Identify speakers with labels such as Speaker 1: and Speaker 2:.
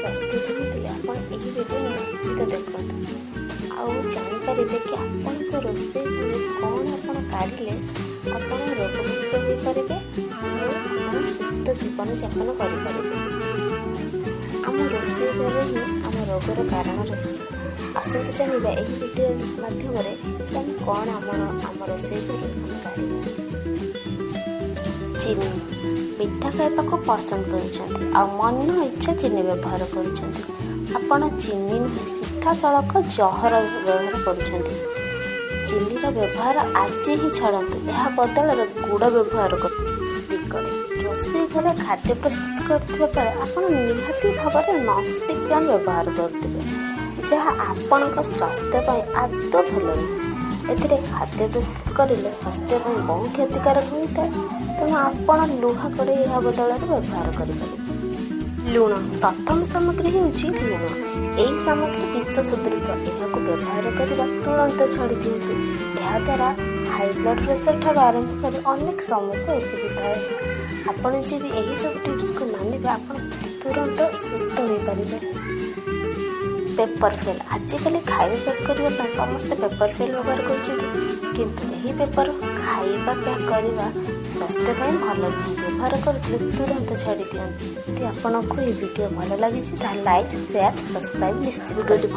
Speaker 1: ସ୍ୱାସ୍ଥ୍ୟ ଚାହୁଁଥିଲେ ଆପଣ ଏହି ଭିଡ଼ିଓ ନିଶ୍ଚିତ ଦେଖନ୍ତୁ ଆଉ ଜାଣିପାରିବେ କି ଆପଣଙ୍କ ରୋଷେଇ ଘରୁ କ'ଣ ଆପଣ କାଢ଼ିଲେ ଆପଣ ରୋଗମୁକ୍ତ ହୋଇପାରିବେ ଆଉ ଆପଣ ସୁସ୍ଥ ଜୀବନଯାପନ କରିପାରିବେ। ଆମ ରୋଷେଇ ଘରେ ହିଁ ଆମ ରୋଗର କାରଣ ରହିଛି। ଆସନ୍ତୁ ଜାଣିବା ଏହି ଭିଡ଼ିଓ ମାଧ୍ୟମରେ କି ଆମେ କ'ଣ ଆମ ରୋଷେଇ ଘରୁ ଆମେ କାଢ଼ିବା। ଚିନି। ମିଠା ଖାଇବାକୁ ପସନ୍ଦ କରୁଛନ୍ତି ଆଉ ମନ ଇଚ୍ଛା ଚିନି ବ୍ୟବହାର କରୁଛନ୍ତି। ଆପଣ ଚିନି ନୁହେଁ, ସିଧାସଳଖ ଜହର ବ୍ୟବହାର କରୁଛନ୍ତି। ଚିନିର ବ୍ୟବହାର ଆଜି ହିଁ ଛାଡ଼ନ୍ତୁ। ଏହା ବଦଳରେ ଗୁଡ଼ ବ୍ୟବହାର କରନ୍ତୁ। କଡ଼େଇ। ରୋଷେଇ ଘରେ ଖାଦ୍ୟ ପ୍ରସ୍ତୁତ କରୁଥିବା ବେଳେ ଆପଣ ନିହାତି ଭାବରେ ନନଷ୍ଟିକ୍ ପ୍ୟାନ୍ ବ୍ୟବହାର କରୁଥିବେ, ଯାହା ଆପଣଙ୍କ ସ୍ୱାସ୍ଥ୍ୟ ପାଇଁ ଆଦୌ ଭଲ ନୁହେଁ। ଏଥିରେ ଖାଦ୍ୟ ପ୍ରସ୍ତୁତ କରିଲେ ସ୍ୱାସ୍ଥ୍ୟ ପାଇଁ ବହୁ କ୍ଷତିକାରକ ହୋଇଥାଏ। ତେଣୁ ଆପଣ ଲୁହା କଡ଼େଇ ଏହା ବଦଳରେ ବ୍ୟବହାର କରିପାରିବେ। ଲୁଣ। ପ୍ରଥମ ସାମଗ୍ରୀ ହେଉଛି ଲୁଣ। ଏହି ସାମଗ୍ରୀ ବିଷ ସଦୃଶ। ଏହାକୁ ବ୍ୟବହାର କରିବା ତୁରନ୍ତ ଛାଡ଼ି ଦିଅନ୍ତୁ। ଏହାଦ୍ୱାରା ହାଇ ବ୍ଲଡ଼ ପ୍ରେସର ଠାରୁ ଆରମ୍ଭ କରି ଅନେକ ସମସ୍ୟା ଉପୁଜିଥାଏ। ଆପଣ ଯଦି ଏହିସବୁ ଟିପ୍ସକୁ ମାନିବେ, ଆପଣ ତୁରନ୍ତ ସୁସ୍ଥ ହୋଇପାରିବେ। Paper foil. ଆଜିକାଲି ଖାଇବା ପ୍ୟାକ୍ କରିବା ପାଇଁ ସମସ୍ତେ ପେପର ଫଏଲ୍ ବ୍ୟବହାର କରୁଛନ୍ତି। କିନ୍ତୁ ଏହି ପେପର ଖାଇବା ପ୍ୟାକ୍ କରିବା ସ୍ୱାସ୍ଥ୍ୟ ପାଇଁ ଭଲ ନୁହେଁ। ବ୍ୟବହାର କରୁଥିଲେ ତୁରନ୍ତ ଛାଡ଼ି ଦିଅନ୍ତୁ। ଯଦି ଆପଣଙ୍କୁ ଏହି ଭିଡ଼ିଓ ଭଲ ଲାଗିଛି, ତାହେଲେ ଲାଇକ୍, ସେୟାର, ସବସ୍କ୍ରାଇବ୍ ନିଶ୍ଚିତ। ଭିଡ଼ିଓଟି